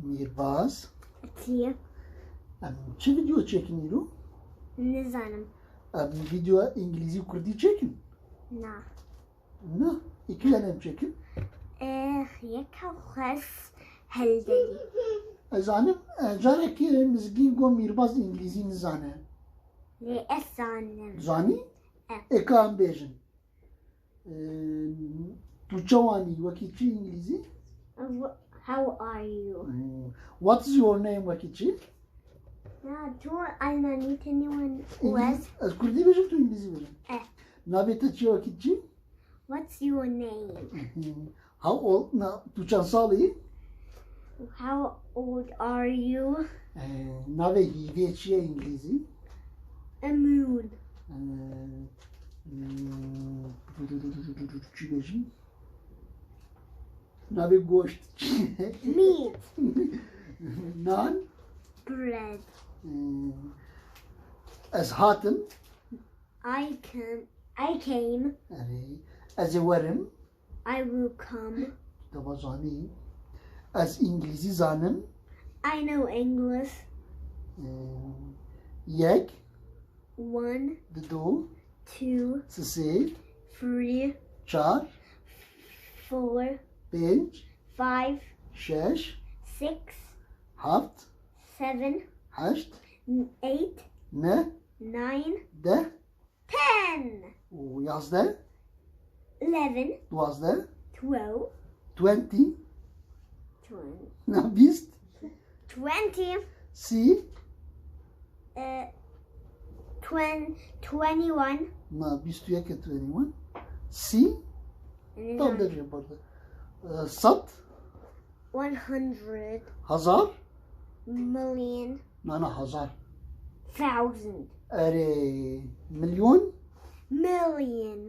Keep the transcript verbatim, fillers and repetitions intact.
Mîrbaz. Etiye. Em çi video çêkin îro? Nizanim. Em video îngilîzî û kurdî çêkin? Na. Na. Îkî em çêkin? Eh, yeka xwest heldelî. Ez zanim, e, carekî Mizgîn got Mîrbaz îngilîzî nizane. Lê ez zanim. Zanî? Evet. Ê ka em bêjin. E, tu çawanî wekî çi îngilîzî? Wh- How are you? Hmm. What's your name wekî çi? Na, tu Almanî tenî wan Îngilîz, west. Ez kurdî bêjim, tu îngilîzî bêjim. Eh. Navê te çi ye wekî çi? What's your name? Hmm. How old, na, tu çend salî? How old are you? E, navê hîvê çi ye îngilîzî? A moon. E, hmm, çi bêjim? Navê goşt. Meat. Nan. Bread. Hmm. Ez hatim. I can. I came. Erê. Ez ê werim. I will come. Te va zanî. Ez îngilîzî zanim. I know English. Ee, yek, One, didu, two, sisê, three, çar, four, pênc, five, şeş, six, heft, seven, heşt, eight, neh, nine, deh ten, û yazdeh, eleven, duwazdeh, twelve, twenty, twenty, na bîst, twenty, sî, uh, twen- twenty-one, na bîst û yek, twenty-one, sî, and tam then derê barde. Ee, sed, one hundred, hazar, million, na na hazar. thousand, Erê, milyon, million,